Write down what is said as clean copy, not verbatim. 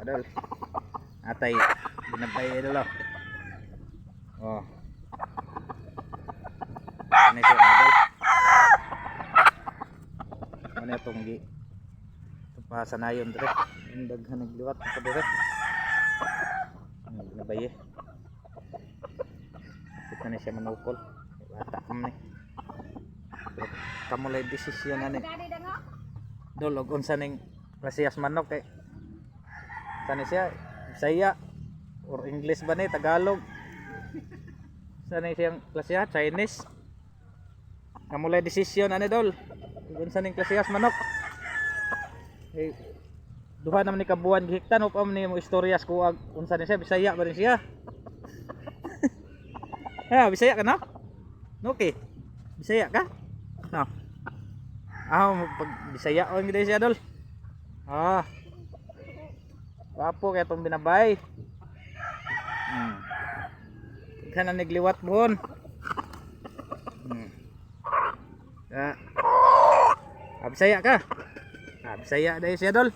Idol. Atay, binabay, idol, oh. Oh. Ano siya, mga idol? Ano itong gi itong pasanayon dire. Yung daghan nagliwat pa dire. Ang binabay eh. Kita na siya manukol. Bata kam ni. Pero kamo lay desisyon ani. Dol og unsa ning klasiyas manok kay sani siya, Bisaya or English ba ni, Tagalog? Sani siyang klasiya, Chinese. Kamo lay desisyon ani, dol. Ug unsa ning klasiyas manok. Eh, duha naman ni kabuan gihiktan o pa man ni mo istoryas kuag unsa ni siya, Bisaya ba ni siya? Ha, Bisaya ka na? Okay. Bisaya ka? No. Ah, pag Bisaya on gid siya, dol. Ah. Wapo kay itong binabay. Daghan na nagliwat buhon. Ah. Ah, Bisaya ka? Ah, Bisaya dahil siya, dol.